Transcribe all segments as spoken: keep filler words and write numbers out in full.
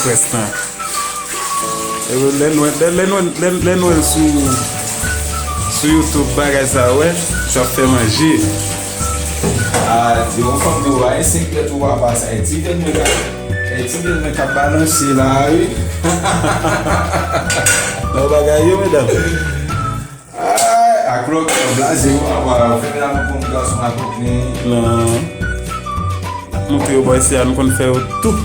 Près lan. E lè nou, lè, lè nou, lè, lè nou sou, sou YouTube, bagay sa, wè, sa ap fè manje. A, di yon fanm nou, a, e senk lèt ou papa sa, e ti vèn mwen ka, e ti vèn mwen ka balanse la, wi. Nan bagay yo, medam. Ay, ak lòt, blaze yo, apa, fèmen la, nou konn gason ak koken. Non. Montre yo, bòy, se a, nou konn fè yo tou.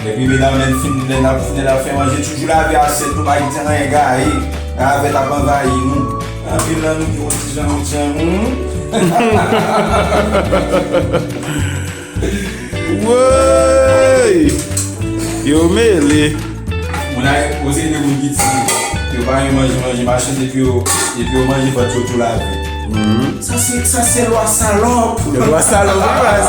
Epi, medam, lè n fin, lè n ap, lè n ap fè manje, toujou lave asyèt nou, pa kite anyen gaye. Ravèt ap anvayi nou. Anpil nan nou ki yon ti jan, yon ti jan, hmm. Woy! Yo mele. Moun a koze de moun ki di yo pa renmen manje, manje machann, epi yo, epi yo manje vant yo tou lave. Mhm. Sa se, sa se lwa salòp. Se lwa salòp, wi, baz.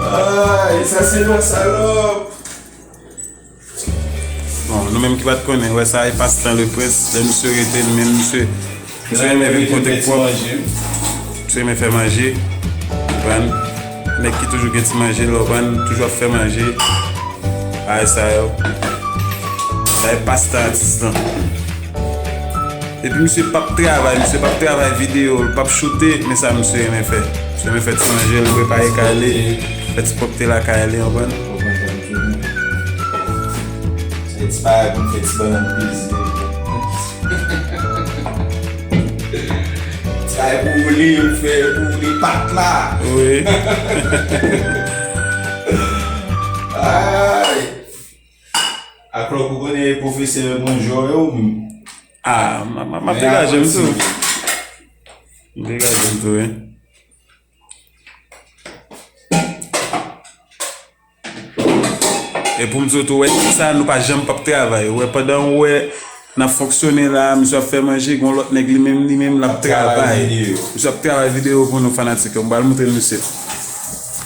Ay, sa se lwa salòp. Bon, nou menm ki pa t konnen, wè sa e pastan Le Prince, lè misye rete li menm, misye, misye renmen vin kote k pwòp, misye renmen fè manje, konprann? Nèg ki toujou gen ti manje l, konprann? Toujou ap fè manje, bagay sa yo. Sa e pastan atis lan. Epi misye p ap travay, misye p ap travay videyo, l p ap choute, men sa misye renmen fè. Misye renmen fè ti manje l, prepare kay li, fè ti pwòpte lakay li, konprann? Se ti bagay pou n fè ti bannann plezi. Ti bagay pou woule, pou fè, pou woule pat la. Wi. Ay. Ak lòk ou konnen pwofesè bon jò yo menm. Ah, m, m, m ap degaje m tou. M degaje m tou, wi. E pou m di w tou, wè, sa nou pa janm p ap travay. Ou wè, pandan ou wè n ap fonksyone la, misye ap fè manje, gon lòt nèg li menm, li menm, l ap travay. Misye ap travay videyo pou nou fanatik yo. M pral montre n misye.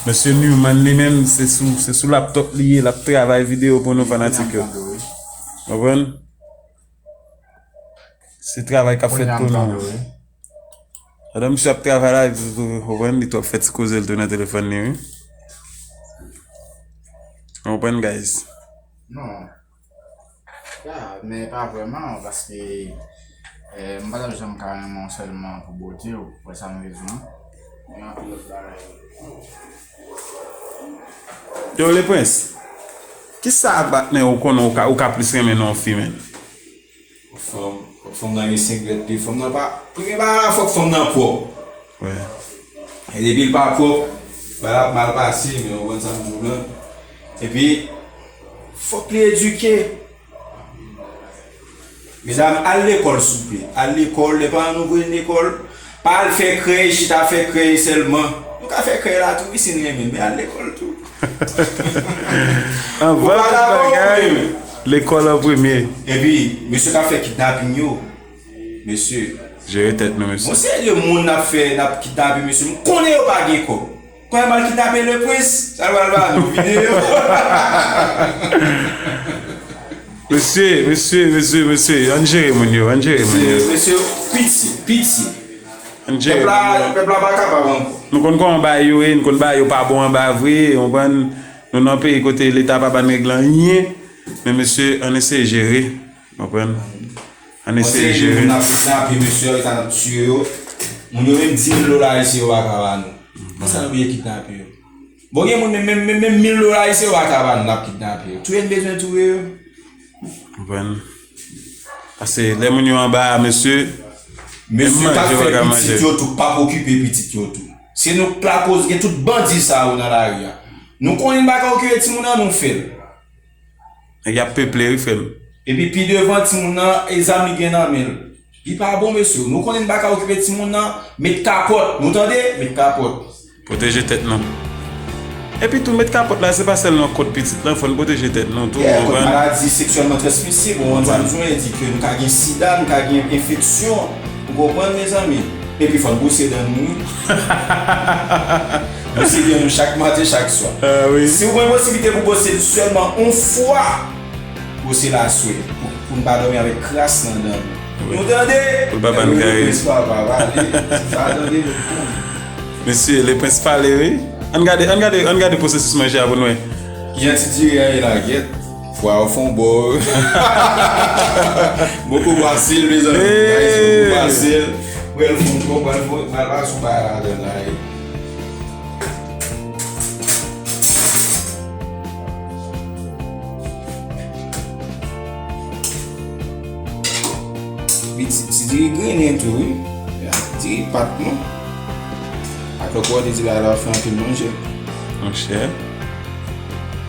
Mesye Newman li menm, se sou, se sou laptop li ye, l ap travay videyo pou nou fanatik yo. Konprann? Se travay k ap fèt pou nou. Pandan misye ap travay la, epi tou, konprann, li tou ap fè ti koze l tou nan telefòn li, wi. Konprann, guys? Non. Ya, men pa vrèman, paske, eh, m pa t ap janm ka renmen w sèlman pou bote w, wè sa m vle di w, non? Gen anpil lòt bagay. Yo, Le Prince, kisa ak patnè ou konnen ou ka, ou ka plis renmen nan yon fi, menn? Fòk fanm, fòk fanm nan gen senk lèt de fanm nan pa, premye bagay la, fòk fanm nan pwòp. Wi. E depi l pa pwòp, bagay la ap mal pase, men w konprann sa m di w lan. Epi, fòk li edike. Medam, al lekòl, souple. Al lekòl, lè paran nou voye n lekòl, pa al fè krèy, chita fè krèy sèlman. Nou ka fè krèy la tou, wi, si n renmen, men al lekòl tou. Anvan tout bagay, lekòl an premye. Epi, mesye k ap fè kidnaping yo, mesye. Jere tèt nou, mesye. Bon, serye moun n ap fè, n ap kidnape, mesye. M konnen yo pa gen kòb. Konnen m al kidnape Le Prince, sa l pral ba nou videyo. Mesye, mesye, mesye, mesye, ann jere moun yo, ann jere moun yo. Mesye, piti, piti. Ann jere moun yo. Pèp la, pèp la pa kapab ankò. Nou konn kòman bagay yo ye, nou konn bagay yo pa bon anba vre, ou konprann? Nou nan peyi kote Leta pa ban nèg la anyen, men mesye, ann eseye jere, ou konprann? Ann eseye jere. Moun ap kidnape mesye yo, Leta ap tiye yo. Moun yo menm di mil dola ayisyen yo pa ka ba nou. Konsa nou bliye kidnape yo. Bon, gen moun menm, menm, menm, menm mil dola ayisyen yo pa ka ba nou, n ap kidnape yo. Touye n bezwen touye yo. Konprann? Paske lè moun yo anba a, mesye, menm manje yo pa ka manje. Mesye k ap fè pitit yo tou, p ap okipe pitit yo tou. Se nou k lakoz gen tout bandi sa yo nan lari a. Nou konnen n pa ka okipe timoun nan, nou fè l. Nèg y ap peple, wi, frè m. Epi pi devan, timoun nan, e zam li gen nan men l. Li pa bon, mesye. Nou konnen n pa ka okipe timoun nan, met kapòt. Nou tande? Met kapòt. Pwoteje tèt nou. Epi tou, met kapòt la, se pa sèlman kont pitit lan, fò n pwoteje tèt nou tou, ou konprann? Maladi seksyèlman transmisib, ou konprann sa m di w, e di ke nou ka gen sida, nou ka gen enfeksyon, ou konprann, mezanmi? Epi fò n bwose dan nou, wi. Bwose dan nou chak maten, chak swa. Ah, wi. Si w gen posiblite pou bwose l sèlman yon fwa, bwose l aswè, pou, pou n pa dòmi avèk kras nan dan nou. Nou tande? Pou l pa ban n kay. Lepwens papa pale. Sa tande nou konn. Mesye, Lepwens pale, wi. Ann gade, ann gade, ann gade pwosesis manje a pou n wè. Jan ti diri a ye la, gyèt. Pwa yo fon bò. Boko pase l, mezanmi. Hey! Boko pase l. Pral fon bò, pral fon, pral pase yon bagay ladan la, wi. Wi, ti, ti diri grennen tou, wi. Ya, diri pat, non. Atò, kò di ti bagay la fè anpil manje. Monchè.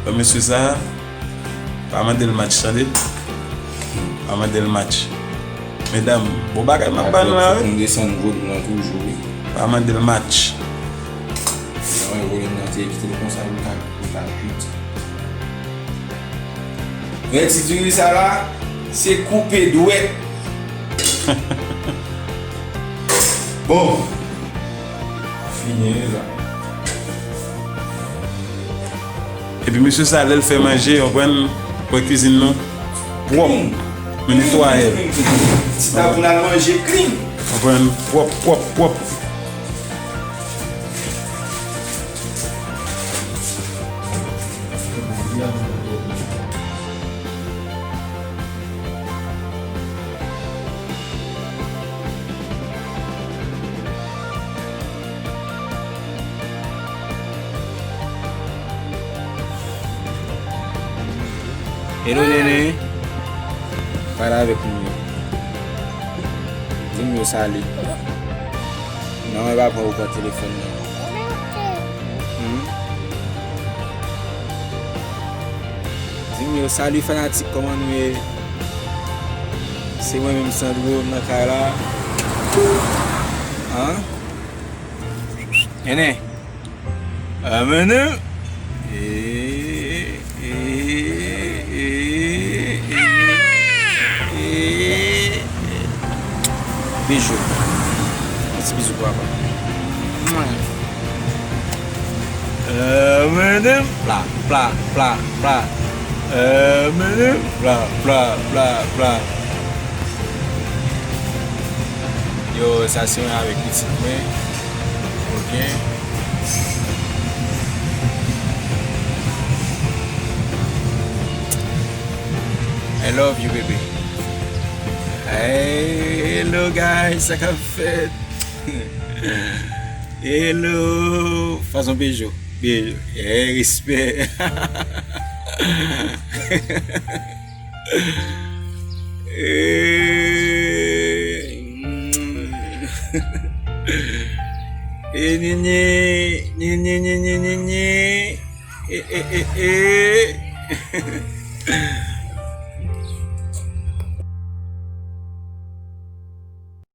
Bon, mesye sa, pa mande l match, tande? Pa mande l match. Medam, bon bagay m ap ba n la, wi. Fòk nou desann volim nan toujou, wi. Pa mande l match. Nan, volim nan te kite l konsa, li ta, li ta kwit. Men ti diri sa la, se koupe dwèt. Bon. Fini la. Epi mesye sa, lè l fè manje, w konprann, wè kwizin nou pwòp. Nou netwaye l. Ti tab pou n al manje clean. W konprann, pwòp, pwòp, pwòp. Hello, Nene. Pale avèk moun yo. Di moun yo sali. Non, e pa pran ou pran telefòn nan. Hmm? Di m yo, "Salut fanatik, kòman nou ye? Se mwen menm Sandro, m nan kay la." An? Nene. Ah, men non. Eh, eh, eh, eh, eh, eh. Bijou. Yon ti bizou pou papa. Ah, men non. Pla, pla, pla, pla. Ah, men non. Pla, pla, pla, pla. Yo, sa se mwen avèk pitit mwen. Ok. I love you, baby. Hey, hello, guys. Sa k ap fèt? Hello. Fason Bejo. Bejo. Hey, respè. Eh, mm. Eh, nye, nye, nye, nye. Eh, eh, eh, eh.